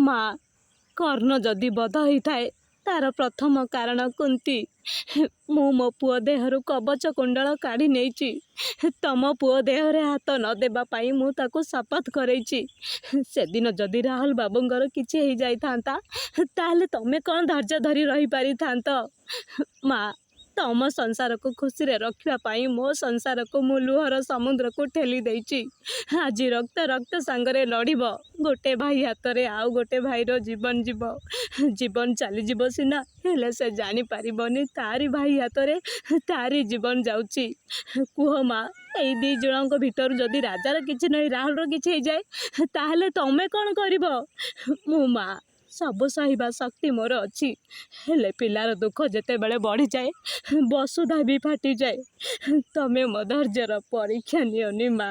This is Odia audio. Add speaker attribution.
Speaker 1: ମା, କର୍ଣ୍ଣ ଯଦି ବଧ ହେଇଥାଏ ତାର ପ୍ରଥମ କାରଣ କୁନ୍ତି। ମୁଁ ମୋ ପୁଅ ଦେହରୁ କବଚ କୁଣ୍ଡଳ କାଢ଼ି ନେଇଛି। ତମ ପୁଅ ଦେହରେ ହାତ ନ ଦେବା ପାଇଁ ମୁଁ ତାକୁ ଶପଥ କରେଇଛି। ସେଦିନ ଯଦି ରାହୁଲ ବାବୁଙ୍କର କିଛି ହେଇଯାଇଥାନ୍ତା, ତାହେଲେ ତମେ କ'ଣ ଧୈର୍ଯ୍ୟ ଧରି ରହିପାରିଥାନ୍ତ? ମା, ତମ ସଂସାରକୁ ଖୁସିରେ ରଖିବା ପାଇଁ ମୋ ସଂସାରକୁ ମୁଁ ଲୁହର ସମୁଦ୍ରକୁ ଠେଲି ଦେଇଛି। ଆଜି ରକ୍ତ ରକ୍ତ ସାଙ୍ଗରେ ଲଢ଼ିବ। ଗୋଟେ ଭାଇ ହାତରେ ଆଉ ଗୋଟେ ଭାଇର ଜୀବନ ଯିବ। ଜୀବନ ଚାଲିଯିବ ସିନା, ହେଲେ ସେ ଜାଣିପାରିବନି ତାରି ଭାଇ ହାତରେ ତାରି ଜୀବନ ଯାଉଛି। କୁହ ମା, ଏଇ ଦୁଇ ଜଣଙ୍କ ଭିତରୁ ଯଦି ରାଜାର କିଛି ନହେଇ ରାହୁଲର କିଛି ହେଇଯାଏ, ତାହେଲେ ତମେ କ'ଣ କରିବ? ମୁଁ ମା, ସବୁ ସହିବା ଶକ୍ତି ମୋର ଅଛି, ହେଲେ ପିଲାର ଦୁଃଖ ଯେତେବେଳେ ବଢ଼ିଯାଏ ବସୁଧା ବି ଫାଟିଯାଏ। ତମେ ମୋ ଧୈର୍ଯ୍ୟର ପରୀକ୍ଷା ନିଅନି ମା।